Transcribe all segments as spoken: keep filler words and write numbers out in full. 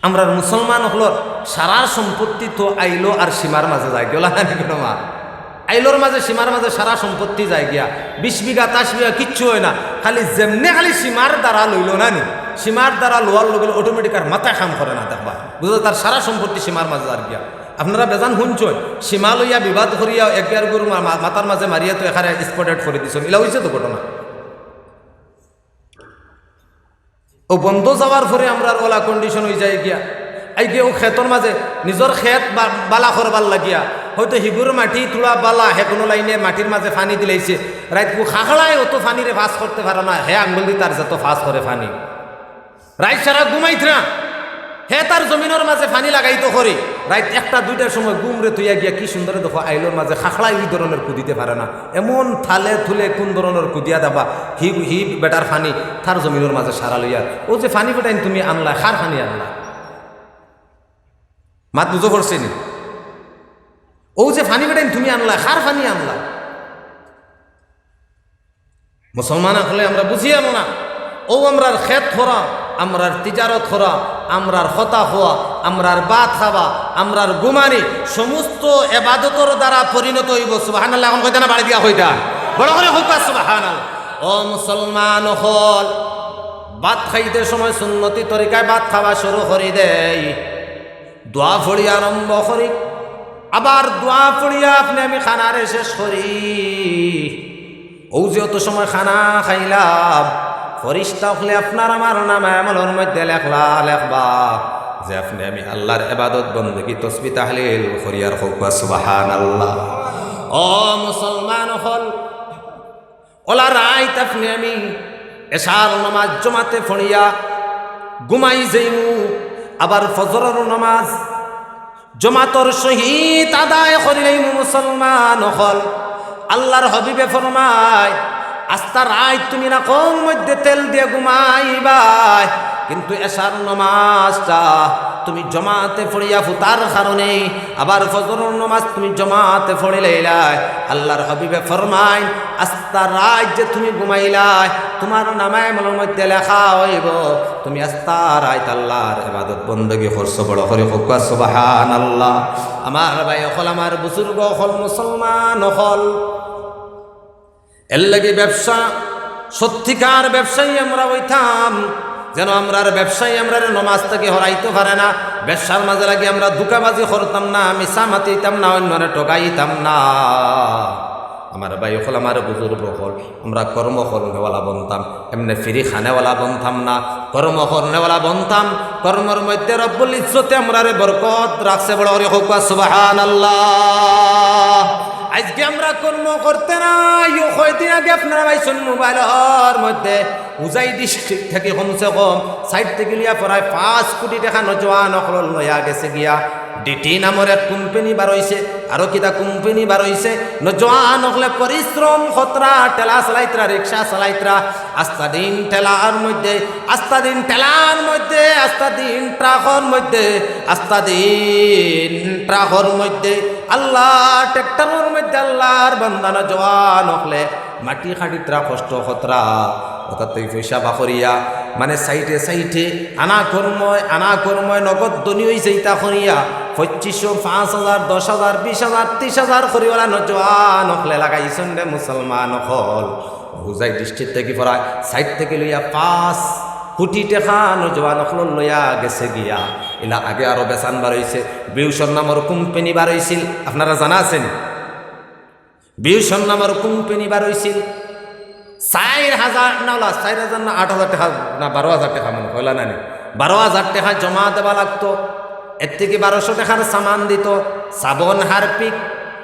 আমরার মুসলমান অকলর সারা সম্পত্তি তো আইলো আর সীমার মাঝে যায় গিয়া, অলা নানি কুনু মা? আইলোর মাঝে, সীমার মাঝে সারা সম্পত্তি যায় গিয়া। বিশ বিঘা, তাশ বিঘা কিচ্ছু অয় না, খালি যেমনে খালি সীমার দ্বারা লইলো নানি, সীমার দ্বারা লওয়ার লগে লগে automatic আর মাথায় কাম করে না, দেখবা, বুঝো, তার সারা সম্পত্তি সীমার মাঝে যার গিয়া। আপনারা বেজান হুনছইন, সীমা লইয়া বিবাদ করিয়া এক গিয়ার গরু মা-, মা-, মাথার মাঝে মারিয়া তো এখানে spot dead করি দিছইন, ইলা অইছে তো ঘটনা। অউ বন্দ যাওয়ার পরে আমরার অলা condition অইযায় গিয়া। আইগে অউ খেতর মাঝে নিজর খেত বা-, বালা করবার লাগিয়া হয়তো হিগুর মাটি থুড়া বালা, হে কুনু লাইনে মাটির মাঝে পানি দিলাইছে। রাইতকু খাকড়ায় অত পানিরে পাস করতে পারে না, হে আঙ্গুল দি তার যত পাস করে পানি। রাইত সারা ঘুমাইত না, হে তার জমিনর মাঝে পানি লাগাইতো করি। রাইত একটা দুইটার সময় ঘুমরে থইয়া গিয়া কি সুন্দরে দেখো আইলোর মাঝে খাকড়ায় ই ধরনর কুদিতে পারে না। এমন থালে থুলে কুন ধরনর কুদিয়া দেবা, হি, হি বেটার পানি তার জমিনর মাঝে সারা লইয়া। অউ যে পানি বেটাইন তুমি আনলায়, কার পানি আনলায়? মাত বুঝো পড়ছে নি? অউ যে পানি বেটাইন তুমি আনলায়, কার পানি আনলায়? মুসলমান অকলে আমরা বুঝিয়ার না। অউ আমরার খেত করা, আমরার তিজারত করা, আমরার কথা কওয়া, আমরার ভাত খাওয়া, আমরার ঘুমানি, সমস্ত এবাদতর দ্বারা পরিণত অইবো। সুবহানাল্লাহ, অখন কইতা না বাড়ি দিয়া কইতা? বড় করি কউক্কা সুবহানাল্লাহ। ও মুসলমান অকল, ভাত খাইতে সময় সুন্নতি তরিকায় ভাত খাওয়া শুরু করি দেই। দোয়া পড়ি আরম্ভ করি, আবার দোয়া পড়িয়া আপনে আমি খানারে শেষ করি। অউ যে অত সময় খানা খাইলাম, ফিরিস্তা অকলে আপনার আমার নামায় আমলর মধ্যে লেখলা, লেখবা যে আপনে আমি আল্লার এবাদত বন্দেগি তসবি তাহলিল করিয়ার। কউক্কা সুবহানাল্লাহ। ও মুসলমান অকল, অলা রাইত আপনে আমি এশার নমাজ জমাতে পড়িয়া ঘুমাই যাইমু, আবার ফজরর নমাজ জমাতর সহিত আদায় করিলাইমু। মুসলমান অকল, আল্লার হাবিবে ফরমায়, আস্তা রাইত তুমি নাকর মধ্যে তেল দিয়া ঘুমাইবায়, কিন্তু এশার নমাজটা তুমি জমাতে পড়িয়া ফুতার কারণে, আবার ফজরর নমাজ তুমি জমাতে পড়িলাইলায়। আল্লার হাবিবে ফরমাইন, আস্তা রাইত যে তুমি ঘুমাইলায়, তুমার নামায় আমলর মধ্যে লেখা অইবো তুমি আস্তা রাইত আল্লার এবাদত বন্দেগি করছো। বড় করি কউক্কা সুবহানাল্লাহ। আমার ভাই অকল, আমার বুজুর্গ অকল, মুসলমান অকল, এরলাগি ব্যবসা, সত্যিকার ব্যবসায়ী আমরা অইতাম, যেন আমরার ব্যবসায়ী আমরারে নমাজ থাকি হরাইতো পারে না। ব্যবসার মাঝে লাগি আমরা ধুকাবাজি করতাম না, মিছা মাতিতাম না, অইন্যরে ঠগাইতাম না। আমার ভাই অকল, আমার বুজুর্গ অকল, আমরা কর্ম করনেওয়ালা বনতাম, এমনে ফিরি খানেওয়ালা বনতাম না, কর্ম করনেওয়ালা বনতাম। কর্মর মধ্যে রব্বুল ইজ্জতে আমরারে বরকত রাখছে। বড় করি কউক্কা সুবহানাল্লাহ। আইজকে আমরা কর্ম করতে নাই, অউ কয়দিন আগে আপনারা পাইছইন মোবাইলর মধ্যে হোজাই district থাকি কমসে কম চাইর থাকি লইয়া প্রায় পাঁচ কোটি টেকা নওজোয়ান অকলর লইয়া গেছে গিয়া। ডিটি নামর এক কোম্পানি বার অইছে, আরো কিতা কোম্পানি বার অইছে। নওজোয়ান অকলে পরিশ্রম করতরা, ঠেলা চালাইতরা, রিক্সা চালাইতরা, আস্তা দিন ঠেলার মধ্যে, আস্তা দিন ঠেলার মধ্যে, আস্তা দিন ট্রাকর মধ্যে, আস্তা দিন ট্রাকর মধ্যে, আল্লার ট্রাক্টরর মধ্যে আল্লার বান্দা নওজোয়ান অকলে মাটি কাটিতরা, কষ্ট করতরা, অতাত থাকি পয়সা বার করিয়া, মানে সাইডে সাইডে আনা কর্ময়, আনা কর্ময় নগদ ধনী অইযাইতা করিয়া, পঁচিশশো, পাঁচ হাজার, দশ হাজার, বিশ হাজার, ত্রিশ হাজার করিওয়ালা নওজোয়ান অকলে লাগাইছইন রে মুসলমান অকল। হোজাই district থাকি প্রায় চাইর থাকি লইয়া পাঁচ কোটি টেকা নওজোয়ান অকলর লইয়া গেছে গিয়া। ইলা আগে আরো বেসান বার অইছে, বিউশন নামর কোম্পানি বার অইছিল, আপনারা জানা আছে নি? বিউশন নামর কোম্পানি বার অইছিল, চাইর হাজার না, অলা চাইর হাজার না, আট হাজার টেকা না, বারো হাজার টেকা মনে অয়, অলা নানি, বারো হাজার টেকা জমা দেওয়া লাগতো। এর থাকি বারোশো টেকার সামান দিতো, সাবন, হারপিক,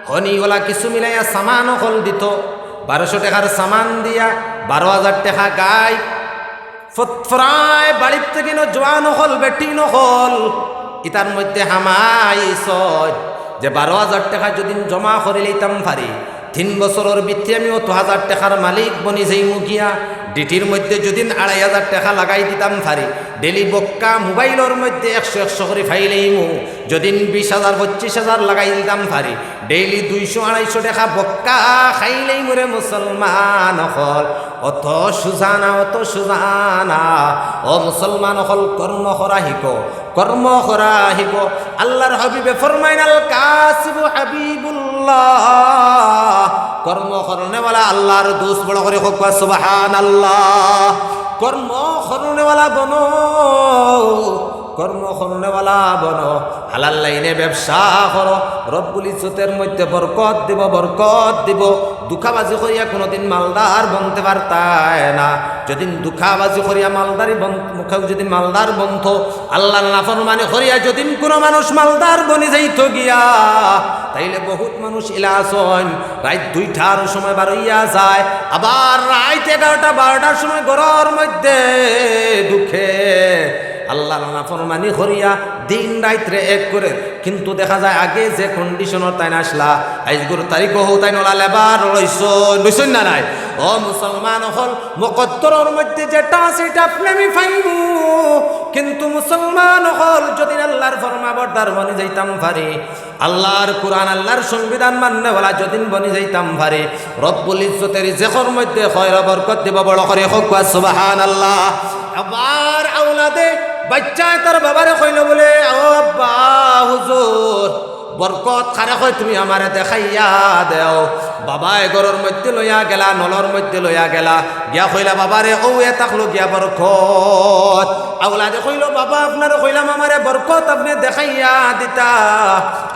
হনি, অলা কিছু মিলাইয়া সামান অকল দিতো। বারোশো টেকার সামান দিয়া বারো হাজার টেকা গাইব। ফত-, ফরায় বাড়ির থাকি নওজোয়ান অকল, বেটিন অকল, ইতার মধ্যে হামাইছইন যে বারো হাজার টেকা যুদি জমা করিলাইতাম পারি, তিন বছরর ভিতরে আমি অত হাজার টেকার মালিক বনি যাইমু গিয়া, ডিটির মধ্যে যুদি আড়াই হাজার টেকা লাগাই দিতাম পারি, ডেইলি বক্কা মোবাইলর মধ্যে একশো একশো করি পাইলাইমু, যুদি বিশ হাজার, পঁচিশ হাজার লাগাই দিতাম পারি, ডেইলি দুইশো আড়াইশো টেকা বক্কা খাইলাইমু রে মুসলমান অকল। অত সুজা না, অত সুজা না। ও মুসলমান অকল, কর্ম করা হিকো, কর্ম করা অইবো। আল্লার হাবিবে ফরমাইন, "আল কাসিবু হাবিবুল্লাহ।" কর্ম করনেওয়ালা আল্লার দোস্ত, বড় করি কউক্কা সুবহানাল্লাহ। কর্ম করনেওয়ালা বনো, কর্ম করনেওয়ালা বনো, হালাল লাইনে ব্যবসা করো, রব্বুল ইজ্জতের মধ্যে বরকত দিবো, বরকত দিবো। ধুকাবাজি করিয়া কুনুদিন মালদার বনতে পারতায় না। যদিন ধুকাবাজি করিয়া মালদারি বন-, কেউ যদিন মালদার বনতো, আল্লার নাফরমানি করিয়া যদিন কুনু মানুষ মালদার বনি যাইতো গিয়া, তাইলে বউত মানুষ ইলা আছইন, রাইত দুইটার সময় বারইয়া যায়, আবার রাইত এগারোটা বারোটার সময় ঘরর মধ্যে ঢুকে, আল্লার নাফরমানি করিয়া দিন রাইতরে এক করের। কিন্তু দেখা যায় আগে যে condition-ও তাইন আছলা, আইজকুর তারিখো হউ তাইন অলা labour রইছইন, রইছইন না নাই? ও মুসলমান অকল, মুকদ্দরর মধ্যে যেটা আছে ইটা আপনে আমি পাইমু, কিন্তু মুসলমান অকল যদিন আল্লার ফরমাবরদার বনি যাইতাম পারি, আল্লার কুরআন, আল্লার সংবিধান মাননেওয়ালা যদিন বনি যাইতাম পারি, রব্বুল ইজ্জতে রিজেকর মধ্যে খয়র বরকত দিবো, বড় করি কউক্কা সুবহানাল্লাহ। আবার আওলাদে বাইচ্চায় তার বাবারে কইলো বুলে, "ও আব্বা, হুজুর, বরকত কারে কয় তুমি আমারে দেখাইয়া দেও।" বাবায় ঘরর মধ্যে লইয়া গেলা, নলর মধ্যে লইয়া গেলা, গিয়া কইলা, "বাবারে, অউ এ থাকলো গিয়া বরকত।" আওলাদে কইলো, "বাবা, আপনারে কইলাম আমারে বরকত আপনে দেখাইয়া দিতা,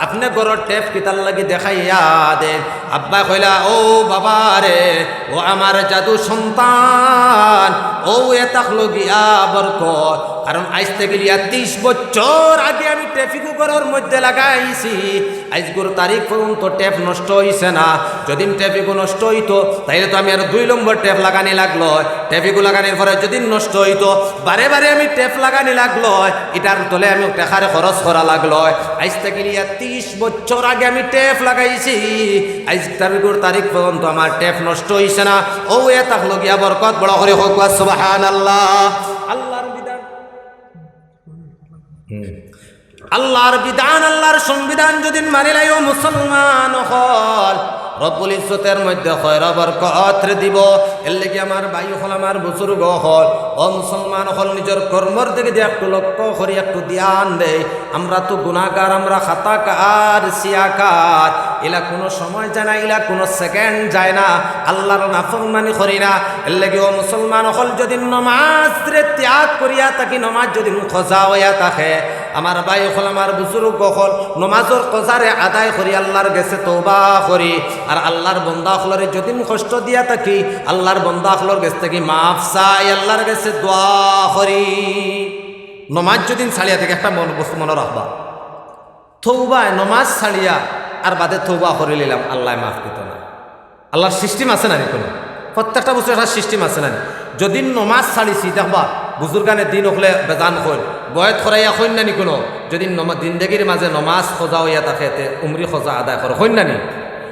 আপনে ঘরর টেপ কিতার লাগি দেখাইয়া দেইন?" আব্বায় কইলা, "ও বাবারে, ও আমার জাদু সন্তান, অউ এ থাকলো গিয়া বরকত। কারণ আইজ থাকি লইয়া তিশ বছর আগে আমি টেপ ইগু ঘরর মধ্যে লাগাইছি, আইজকুর তারিখ পর্যন্ত টেপ নষ্ট অইছে না। যদিন টেপ ইগু নষ্ট অইতো, তাইলে তো আমি আরো দুই নম্বর টেপ লাগানি লাগলো অয়। টেপ ইগু লাগানির পরে যদিন নষ্ট অইতো, বারে বারে আমি টেপ লাগানি লাগলো অয়, ইটার তলে আমি টেকারে খরচ করা লাগলো অয়। আইজ থাকি লইয়া তিশ বছর আগে আমি টেপ লাগাইছি, আইজ তারিখর তারিখ পর্যন্ত আমার টেপ নষ্ট অইছে না। অউ এ থাকলো গিয়া বরকত।" বড় করি কউক্কা সুবহানাল্লাহ। আল্লার বিধান, হুম। আল্লার বিধান, আল্লার সংবিধান যদিন মানিলাই, ও মুসলমান অকল, রব্বুল ইজ্জতের মধ্যে খয়র বরকতরে দিবো। এরলাগি আমার ভাই অকল, আমার বুজুর্গ অকল, ও মুসলমান অকল, নিজর কর্মর দিকে দিয়া একটু লক্ষ্য করি, একটু ধ্যান দেই। আমরা তো গুনাগার, আমরা খাতাকার, সিয়াকার। ইলা কুনু সময় যায় না, ইলা কুনু second যায় না, আল্লার নাফরমানি করি না। এরলাগি ও মুসলমান অকল, যদিন নমাজরে ত্যাগ করিয়া থাকি, নমাজ যদিন কজা অইয়া থাকে, আমার ভাই অকল, আমার বুজুর্গ অকল, নমাজর কজারে আদায় করি আল্লার গেছে তওবা করি। আর আল্লার বন্দা অকলরে যদিন কষ্ট দিয়া থাকি, আল্লার বন্দা অকলর গেছ থাকি মাফ চাই, আল্লার গেছে দোয়া করি। নমাজ যদিন ছাড়িয়া থাকি, একটা মন-, বস্তু মনো রাখবা, তওবায় নমাজ ছাড়িয়া আর বাদে তওবা করিলিলাম, আল্লায় মাফ দিতো না। আল্লার system আছে না নি কুনু? প্রত্যেকটা বস্তুর একটা system আছে না নি? যদিন নমাজ ছাড়িছি, দেখবা, বুজুর্গানে দিন অকলে বেজান কইন, বয়াত করাইয়া কইন না নি কুনু? যদিন নমা-, জিন্দেগির মাঝে নমাজ কজা অইয়া থাকে, তে উমরি কজা আদায় করো, কইন না নি?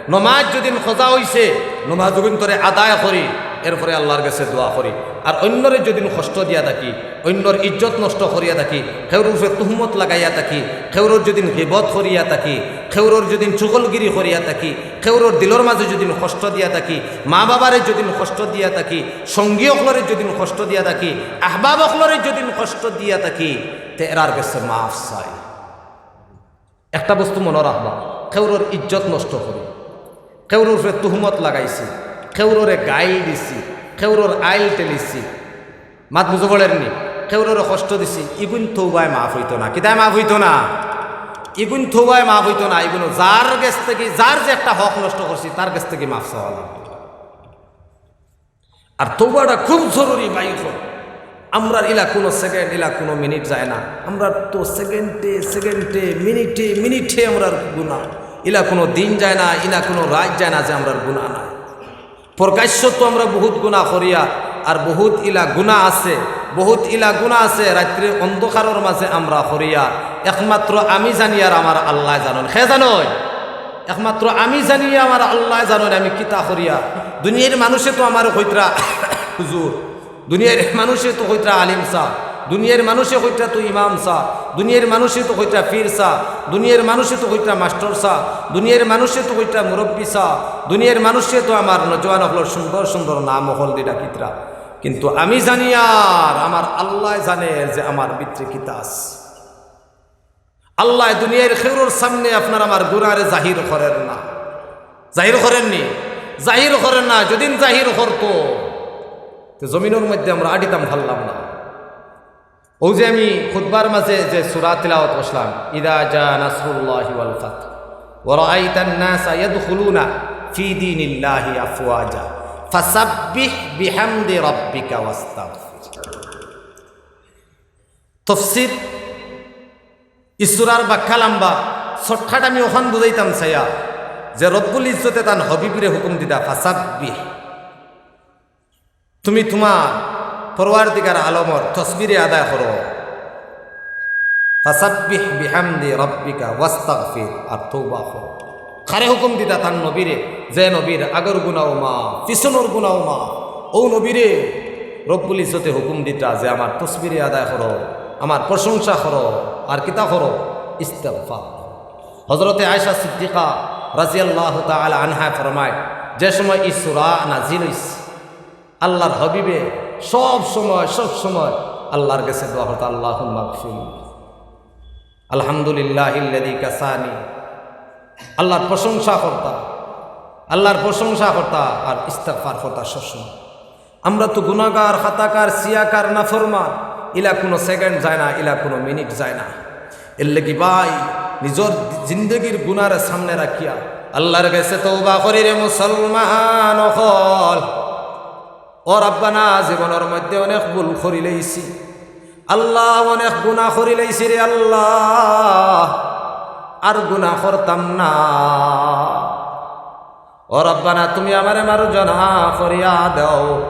নমাজ যদিন কজা অইছে, নমাজ যদিন তোরে আদায় করি, এরপরে আল্লার গেছে দোয়া করি। আর অইন্যরে যদিন কষ্ট দিয়া থাকি, অইন্যর ইজ্জত নষ্ট করিয়া থাকি, কেউর উপরে তুহমত লাগাইয়া থাকি, কেউরর যদিন গিবত করিয়া থাকি, কেউরর যদিন চুগলগিরি করিয়া থাকি, কেউরর দিলর মাঝে যদিন কষ্ট দিয়া থাকি, মা বাবারে যদিন কষ্ট দিয়া থাকি, সঙ্গী অকলরে যদিন কষ্ট দিয়া থাকি, আহবাব অকলরে যদিন কষ্ট দিয়া থাকি, তে এরার গেছে মাফ চাই। একটা বস্তু মনো রাখবা, কেউরর ইজ্জত নষ্ট করি, কেউরর উপরে তুহমত লাগাইছি, কেউররে গাইল দিছি, কেউরর আইল টেলিছি, মাত বুঝো পড়ের নি, কেউররে কষ্ট দিছি, ইগুইন তওবায় মাফ অইতো না। কিতায় মাফ অইতো না? ইগুইন তওবায় মাফ অইতো না। ইগুইন যার গেছ থাকি, যার যে একটা হক নষ্ট করছি, তার গেছ থাকি মাফ চাওয়া লাগবো। আর তওবাটা খুব জরুরি ভাই অকল। আমরার ইলা কুনু second, ইলা কুনু minute যায় না। আমরার তো second-এ, second-এ, minute-এ, minute-এ আমরার গুনা। ইলা কুনু দিন যায় না, ইলা কুনু রাইত যায় না যে আমরার গুনা নাই। প্রকাশ্য তো আমরা বউত গুনা করিয়ার, আর বউত ইলা গুনা আছে, বউত ইলা গুনা আছে রাইত্রে অন্ধকারর মাঝে আমরা করিয়ার। একমাত্র আমি জানি আর আমার আল্লায় জানইন। কে জানইন? একমাত্র আমি জানি, আমার আল্লায় জানইন আমি কিতা করিয়ার। দুনিয়ার মানুষে তো আমারে কইতরা হুজুর, দুনিয়ার মানুষে তো কইতরা আলিম সাব, দুনিয়ার মানুষে কইতরা তো ইমাম সাব, দুনিয়ার মানুষে তো কইতরা পীর সাব, দুনিয়ার মানুষে তো কইতরা মাস্টর সাব, দুনিয়ার মানুষে তো কইতরা মুরব্বি সাব, দুনিয়ার মানুষে তো আমার নওজোয়ান অকলর সুন্দর সুন্দর নাম অকল দি ডাকিতরা। কিন্তু আমি জানি আর আমার আল্লায় জানে যে আমার ভিতরে কিতা আছে। আল্লায় দুনিয়ার কেউরর সামনে আপনার আমার গুনারে জাহির করের না। জাহির করের নি? জাহির করের না। যদিন জাহির করতো, তে জমিনর মধ্যে আমরা আটিতাম পারলাম না। অউ যে আমি খুতবার মাঝে যে সূরা তিলাওয়াত করছিলাম, "ইযা জা নাসরুল্লাহি ওয়াল ফাতহ ওয়া রাআইতান নাসা ইয়াদখুলুনা ফি দীনিল্লাহি আফওয়াজা, ফাসাব্বিহ বিহামদি রাব্বিকা ওয়াস্তাগফির।" তফসির, ই সূরার ব্যাখ্যা লম্বা, shortcut আমি অখান বুঝাইতাম চাইয়া যে রব্বুল ইজ্জতে তান হাবিবরে হুকুম দিতা, "ফাসাব্বিহ, তুমি তুমার পরওয়ারদিগার আলমর তসবিরে আদায় করো, ফাসাব্বিহ বিহামদি রাব্বিকা ওয়াস্তাগফির, আর তওবা করো।" কারে হুকুম দিতা? তান নবীরে। যে নবীর আগর গুনাও মাফ, পিছনর গুনাও মাফ, অউ নবীরে রব্বুল ইজ্জতে হুকুম দিতা যে আমার তসবিরে আদায় করো, আমার প্রশংসা করো, আর কিতা করো? ইস্তেগফার। হযরতে আয়েশা সিদ্দিকা রাদিয়াল্লাহু তাআলা আনহা ফরমায়, যে সময় ই সূরা নাজিল অইছে, আল্লাহর হাবিবে সব সময়, সব সময় আল্লাহর গেছে দোয়া করতা, "আল্লাহুম্মা গফিরলি।" আলহামদুলিল্লাহিল্লাযী কাসানি, আল্লাহর প্রশংসা করতা, আল্লাহর প্রশংসা করতা আর ইস্তেগফার করতা সবসময়। আমরা তো গুনাহগার, খাতাকার, সিয়াকার, নাফরমান, ইলা কুনু second যায় না, ইলা কুনু minute যায় না। এরলাগি ভাই, নিজর জিন্দেগির গুনারে সামনে রাখিয়া আল্লাহর গেছে তওবা করি রে মুসলমান অকল। ও রব্বানা, জীবনর মধ্যে অনেক ভুল করিলাইছি আল্লাহ, অনেক গুনাহ করিলাইছি রে আল্লাহ, আর গুনাহ করতাম না। ও রব্বানা, তুমি আমারে মার্জনা করিয়া দেও।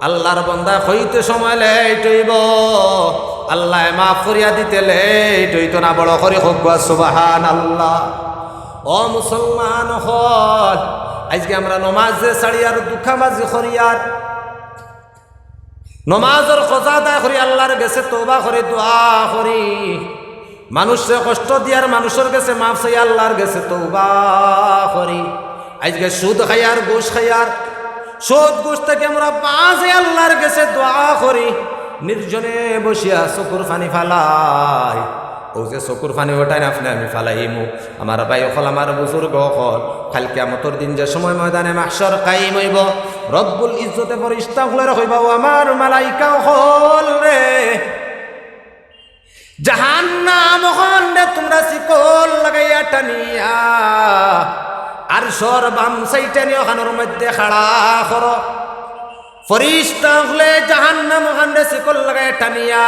আল্লাহর বন্দায় কইতে সময় late অইবো, আল্লায় মাফ করিয়া দিতে late অইতো না। বড় করি কউক্কা সুবহানাল্লাহ। ও মুসলমান অকল, আইজকে আমরা নমাজ যে ছাড়িয়ার, ধোকাবাজি করিয়ার, নমাজর কাজা আদায় করি, আল্লাহর গেছে তওবা করি, দোয়া করি, মানুষরে কষ্ট দিয়ার, মানুষর গেছে মাফ চাই, আল্লাহর গেছে তওবা করি। আইজকে সুদ খাইয়ার, ঘুষ খাইয়ার, সুদ ঘুষ থাকি আমরা বাঁচি, আল্লাহর গেছে দোয়া করি, নির্জনে বসিয়া চকুর পানি ফালাই। অউ যে চকুর পানি অটাইন আপনে আমি ফালাইমু। আমার ভাই অকল, আমার বুজুর্গ অকল, কাইল কিয়ামতর দিন যে সময় ময়দানে মাহশর কায়েম অইবো, রব্বুল ইজ্জতে ফিরিস্তা অকলরে কইবা, "ও আমার মালাইকা অকল রে, জাহান্নাম অখানরে তুমরা শিকল লাগাইয়া টানিয়া আরশর বাম side এ নিয়া অখানর মধ্যে খাড়া করো।" ফিরিস্তা অকলে জাহান্নাম অখানরে শিকল লাগাইয়া টানিয়া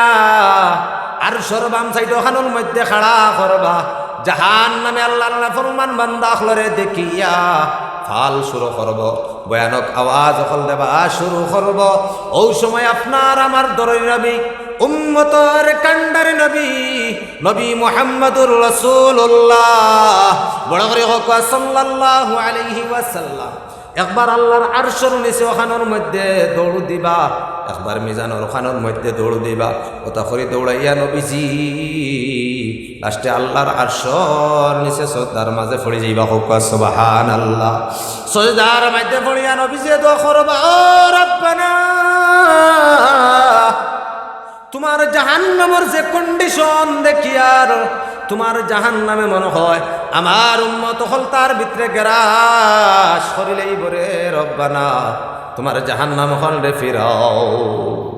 আরশর বাম side অখানর মধ্যে খাড়া করবা। জাহান্নামে আল্লাহর নাফরমান বান্দা অকলরে দেখিয়া ফাল শুরু করবো, ভয়ানক আওয়াজ অকল দেবা শুরু করবো। অউ সময় আপনার আমার দরদি নবী, উম্মতর কান্ডারি নবী, নবী মুহাম্মদুর রাসূলুল্লাহ, বড় করি কউক্কা সাল্লাল্লাহু আলাইহি ওয়াসাল্লাম। একবার আল্লাহর আরশর নিচে অখানর মধ্যে দৌড় দিবা, একবার মিজানর অখানর মধ্যে দৌড় দিবা। অতা করি দৌড়াইয়া নবীজি last এ আল্লাহর আরশর নিচে সজদার মাঝে পড়ি যাইবা। কউক্কা সুবহানাল্লাহ। সজদার মাঝে পড়িয়া নবীজি দোয়া করবা, "ও রব্বানা, তুমার জাহান্নামর যে condition দেখিয়ার, তুমার জাহান্নামে মনে হয় আমার উম্মত অকলতার ভিতরে গেরাস করিলাইবো রে রব্বানা, তুমার জাহান্নাম অখানরে ফিরাও।"